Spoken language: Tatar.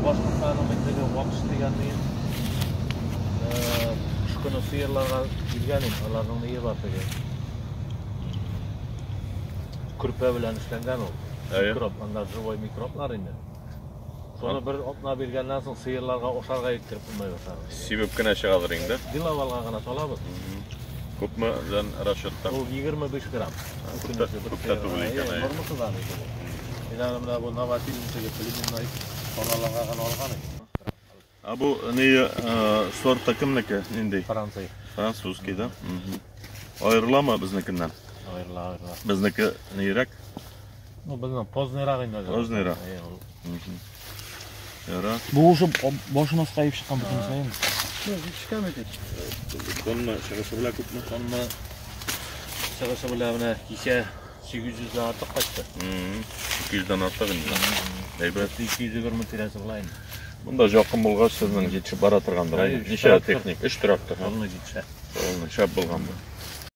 Башкортстанның бит вакыш дигән ни. Кыш көне сыерларга биргән идем, аларның ние бар теге. Көрпә белән эшләнгән ул. Микроб, анда живой микроблар инде. Шуны бер атна биргәннән соң сыерларга ашарга иттереп булмый башлады. Сибеп кенә чыгадыр инде. Дилавалга гына салабыз. Күпмедән расчетта? Ул 25 грамм. Күп тә түгел икән. Нормасы да бит ул. Мин аны менә бу Новосильнтеге племенной таналарга гына алган идем. А бу ни сорты кемнеке? Нинди? Француз. Французский, да? Аерыламы безнекеннән? Аерыла, аерыла. Безнеке нирәк? Ну, безнең позднийрак инде. Позднийрак. Яра. Бу уже башын аска иеп чыккан бөтен саен. Җитешкән бит. Тонна чыгышы белән күпме? Тонна чыгышы белән менә кичә 800 дән артык кайтты. 200 дән артык инде. Әйбәт. 220 тирәсе була инде. Монда якын булгач сезнең җитешеп бара торгандыр. Ничә техник? 3 трактор. Полный җитешә. Полный шәп булган бу.